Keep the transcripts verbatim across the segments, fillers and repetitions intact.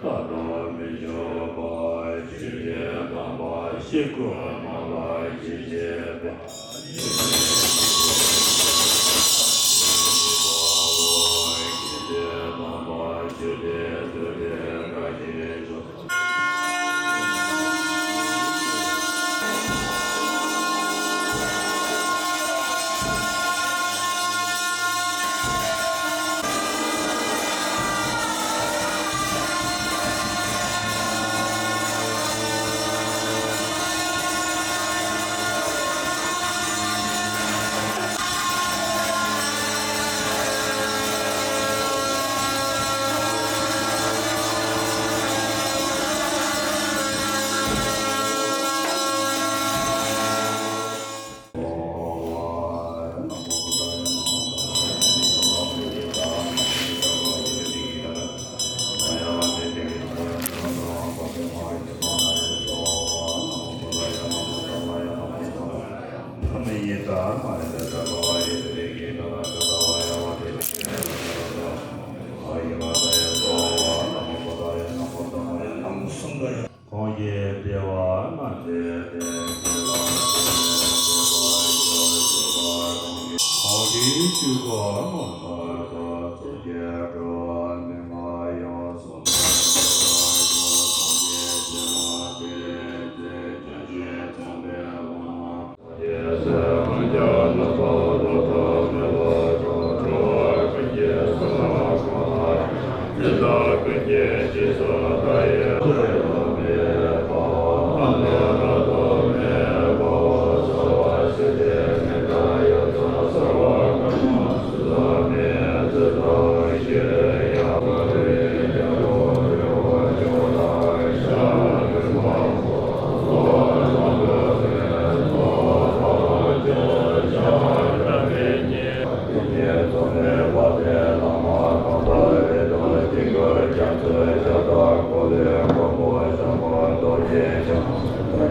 ལྷ་དང་མི་བསྐྱོད་པ། ཆོས་ཀྱི་དམ་པ་སྐྱེ་དགུའི་དམངས་ལ་ཞི་བྱེད་པ། གོང་གི་བདེ་བ་ལྔ་བདེ་བདེ་གོང་གི་བཅུ་པོ་ངོ་མཚར་དང་ཚོགས་ཀྱི་འགྲོ་བ་མི་མངའ་ཡང་སོང་།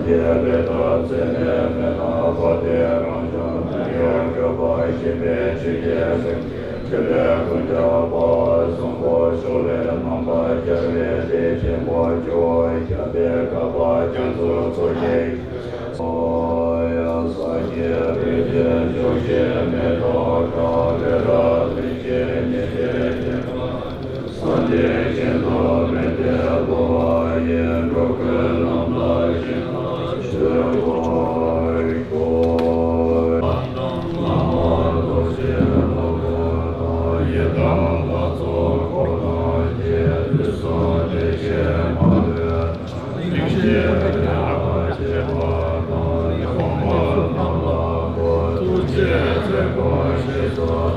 ཡེ་རེ་ད་ཚེ་ནས་མེད་ན་བ་དེ་རང་བྱུང་དོན་ཡོད་གྲུབ་པ་ཞིག་པའི་ཆོས་ཀྱི་སེམས་ཀྱི་ཕྲིན་ལས་ཀུན་ཁྱབ་པ་བཟང་པོ་ཕྱོགས་ལས་རྣམ་པར་རྒྱལ་བའི་སྡེ་ཆེན་པོ་ཇོ་བོ་ཞབས་པད་བསྐལ་པ་རྒྱ་མཚོ་མཚོ་སྐྱེས། ཨོ་ཡ་ས་སྐྱེས་རིགས་ཀྱི་ཕྱོགས་བཞིའི་མེ་ཏོག་དང་ལས་རབ་ལྷན་ཅིག་ཉིད་དེ་སྟེང་དུ། སངས་རྒྱས་ཞིང་དུ་མི་འདའ་བ་ཡི་འགྲོ་ཀུན་ལམ་ལ་ཞིང་ལ་སྤྱོད་པར་ཤོག། ཡི་དམ་ལྷ་ཚོགས་འཁོར་དང་བཅས་དུས་གསུམ་བདེ་ཆེན་མ་ལུས་རིན་ཆེན་ལས་ལ་བྱེད་པ་དང་། ཡི་དམ་པ་རྣམས་ལ་གུས་ཐུགས་རྗེས་བརྩེ་བ་ཞིག་ཏུ།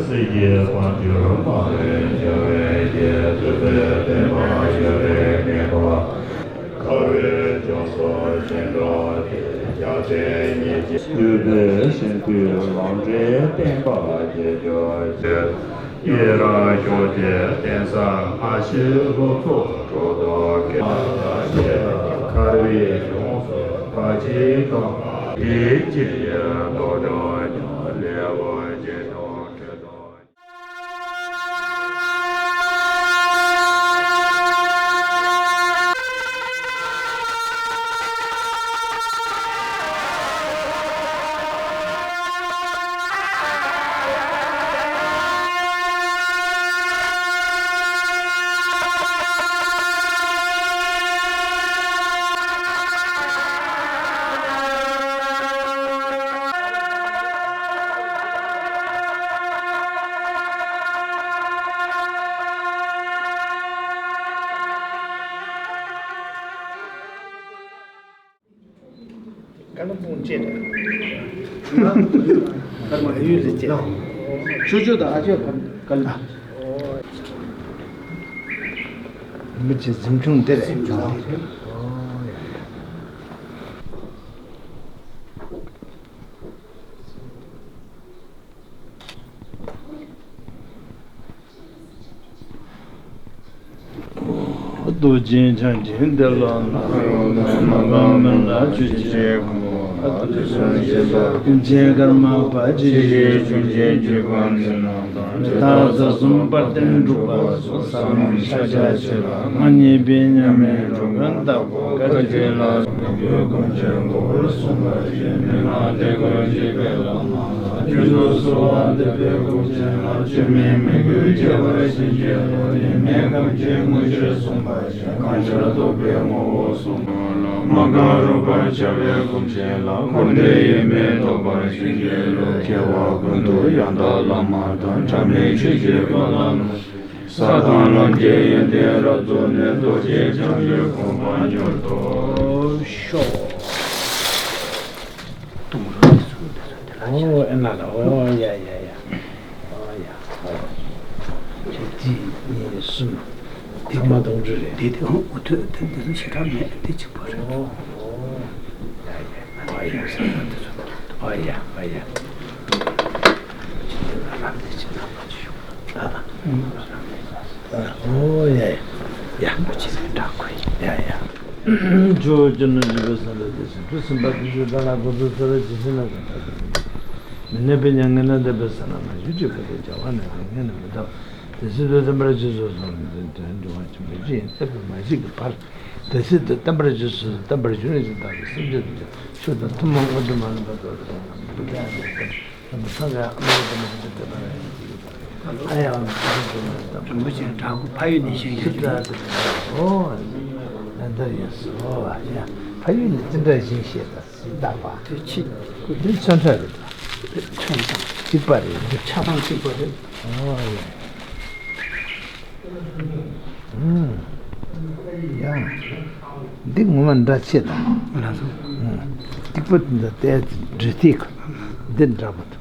སྲིད་ཀྱི་དཔལ་འབྱོར་མ་ལུས་རྒྱལ་བའི་རྒྱལ། ཐུབ་པའི་བསྟན་པ་ཡུན་རིང་གནས་པ། ཁ་བའི་ལྗོངས་སུ་ཞིང་འབྲོག་སྟེ། རྒྱལ་ཕྲན་ཉིད་ཀྱི་ཐུབ་པའི་ཞིང་དུ་ལམ་འབྲས་བསྟན་པ་རྒྱས་གྱུར་ཅིག། ཡི་རང་ཤོག་ཅེས་བསྟན་ས་སྔ་ཕྱི་སློབ་ཚོགས་གྲོགས་དང་སྐལ་བ་ཞེས་ཁ་བའི་ལྗོངས་སུ་ཕ་ཅིག་གང་དེའི་ཕྱིར་ཡི་རྡོ་གྲོགས་ཀྱང་ལེའུ་གཅིག་དང་ཁྲི་དང་། ཀ་ལ་ཕུང་བཅད་དང་། ཡུལ་ལ་བཅད། ཆུ་ཆུ་དང་ཨ་ཅེ་ཕམ་ཀ་ལ། མི་ཚེ་གཟིམ་ཆུང་འདི་རེད། རྡོ་རྗེ་འཆང་ཆེན་འདི་ལ་ན། མ་གང་མི་ལ་ཆོས་ཅན་གོ། དུས་གསུམ་གཤེགས་པ་ཀུན་མཁྱེན་ཀརྨ་པ། ཇི་ཞིག་ཆོས་ཅན་གྱི་གོ་འདི་ན་དང་། ཇི་ལྟར་རྩ་གསུམ་དཔལ་ལྡན་འབྲུག་པ་སོགས། ས་ལམ་ཕྱག་རྒྱ་ཆེ་ལ་མ་ཉེས་པའི་མཉམ་མེད་འགྲོ་མགོན་བདག་པོ་བཀའ་དྲིན་ལ། མི་དགོས་ཀུན་མཁྱེན་གོ་གསུངས་པ་བཞིན། མི་མང་དེ་ཀུན་གྱི་དཔལ་ལ་མ་ལ། རྒྱུན་དུ་གསོལ་བ་འདེབས་པའི་ཀུན་མཁྱེན་ལ། སྐྱོན་མེད་མི་དགོས་ཁྱད་པར་བྱིན་གྱིས་རློབས། ཡེངས་མེད་ཁམས་ཀྱི་དངོས་གཞིར་གསུངས་པ་བཞིན། གང་ཤར་རྟོགས་པའི་ངོ་བོ་གསུངས་པ་ལ། མ་གང་རུང་བར་བྱ་བའི་ཀུན་མཁྱེན་ལ། འཁོར་འདས་ཡེངས་མེད་རྟོགས་པར་བྱིན་གྱིས་རློབས། སྐྱེ་བ་ཀུན་ཏུ་ཡང་དག་བླ་མ་དང་། ཕྲ་མེན་ཆོས་ཀྱི་བླ་མ་རྣམས། ས་དང་ལམ་གྱི་ཡོན་ཏན་རབ་རྫོགས་ནས། རྡོ་རྗེ་འཆང་གི་གོ་འཕང་མྱུར་ཐོབ་ཤོག། ཨོ་ཨེ་ན་ལ། ཨོ་ཡ་ཡ་ཡ། ཨོ་ཡ། ཨོ་ཡ། ཁྱེད་གཅིག་གཉིས་གསུམ། ཚང་མ་དུང་ཕྱུར་རེད། དེ་དེ་ཨོ་ཐོད་དེ་དེ་ཚོ་ཞེ་དྲག་མེད། དེ་གཅིག་པོ་རེད། ཨོ་ཨོ་ཡ་ཡ། ཨོ་ཡ། ཨོ་ཡ་ཨོ་ཡ། ཨོ་ཡ་ཡ། ཡ། རིན་པོ་ཆེ་ལ་འདྲ་དགོས། ཡ་ཡ། ཇོ་བོ་ཅི་ནུ་ཇི་བོ་སན་ར་དེ་བཞིན་དུ་སེམས་དཔའ་དུས་གཅིག་ཏུ་ལ་འགོ་ཚུགས་ས་ར་ཇི་སྲིད་ན་ཀ་ད་དུ་མི་གནས་པའི་མྱ་ངན་ལས་འདས་པའི་ས་ལ་མ་ཞུ་ཅིག་པ་དེ་བྱ་བ་ན་ཀ་ངན་ནས་མི་འདའ། དེ་སྲིད་དུ་བསྟན་པར་རྗེས་སུ་སོང་ནས་དོན་འགྲོ་བ་ཆེན་པོ་ཅི་ཡིན་ཐེག་པའི་མ་ཞིག་གི་བར། དེ་སྲིད་དུ་བསྟན་པར་རྗེས་སུ་བསྟན་པར་ཞུ་ནས་ཅི་ལྟ་བུའི་སེམས་ཅན་དུ་ཆོས་དང་ཐུན་མོང་དབུ་མ་ལུགས་པ་རྫོགས་པའི་སངས་རྒྱས་ཨ་མ་ལུགས་པ་མ་ཞིག་ལྟ་བུ་ཨ་ཡང་རིན་པོ་ཆེ་དྲག་པོ་ཕ་ཡུལ་ནས་བཞེངས་ཤིག་རེད། ཨོ། ལན་འདར་ཡིན་སོ། ཨོ་ཡ། ཕ་ཡུལ་ནས་ཅི་འདྲ་བཞེངས་ཤེས་ད་སྲིད་བདག་པ། དེ་ཕྱི་འདི་ཚོན་ཁྲ་རེད། ཚོན་ཁྲ། གཅིག་པ་རེད། འདི་ཆ་ཚང་གཅིག་པ་རེད། ཨོ་ཡ། ཡ། འདི་ངོ་མ་འདྲ་ཆེ་ད། ལགས་སོ། སྟེགས་བུ་འདི་ལྟའི་འབྲི་ཐིག་འདི་འདྲ་པོ་འདུག་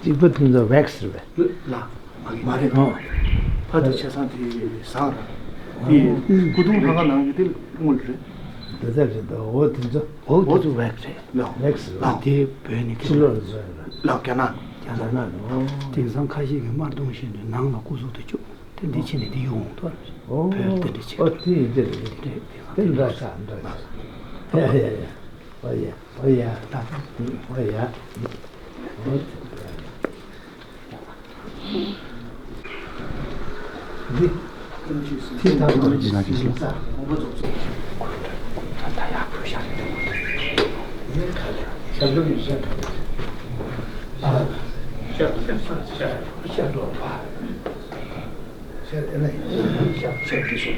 གཅིག་པུ་དེ་ཚོ་ཝེག་སི་རེད་པས། ལ། མ་རེད། ཨོ། ཕ་དེ་ཆ་ཚང་དེ་ཟངས་ར། དེ་སྐུ་གདུང་ལྷ་ཁང་ནང་གི་དེ་དངུལ་རེད། འདི་ལྟར་རེད་འདུག་འོ་དེ་ཚོ་འོ་དེ་ཚོ་ཝེག་རེད། ཝེག་སི་རེད། ལ་དེ་བོད་ནས་དེ་ཕྱི་ལོགས་ལ་བཟོས་རེད། ལ་རྒྱ་ནག་རྒྱ་ནག་ནས། ཨོ། དེང་སང་ཁ་ཤས་ཀྱིས་དམར་གདུང་བཞིན་དུ་ནང་ལ་སྐུ་གཟུགས་དེ་བཅུག་དེ་འདི་ཕྱི་ནས་འདི་ཡོང་འདུག་ཨོ། བོད་དེ་འདྲ་བྱེད། ཨོ་དེ་ཡིན་དེ་རེད། དེ་འདྲ་ཆགས་འདྲ་ཆགས། ཡ་ཡ་ཡ། ཨོ་ཡ། ཨོ་ཡ། ཨོ་ཡ། འདི། ཐིག་ཐག་ཏུ་ཡིན་ན་གི་སོ། ཤར་ལོག་པ། ཤར་ཨེ་ན་ཤར་ཤར་གི་སོ།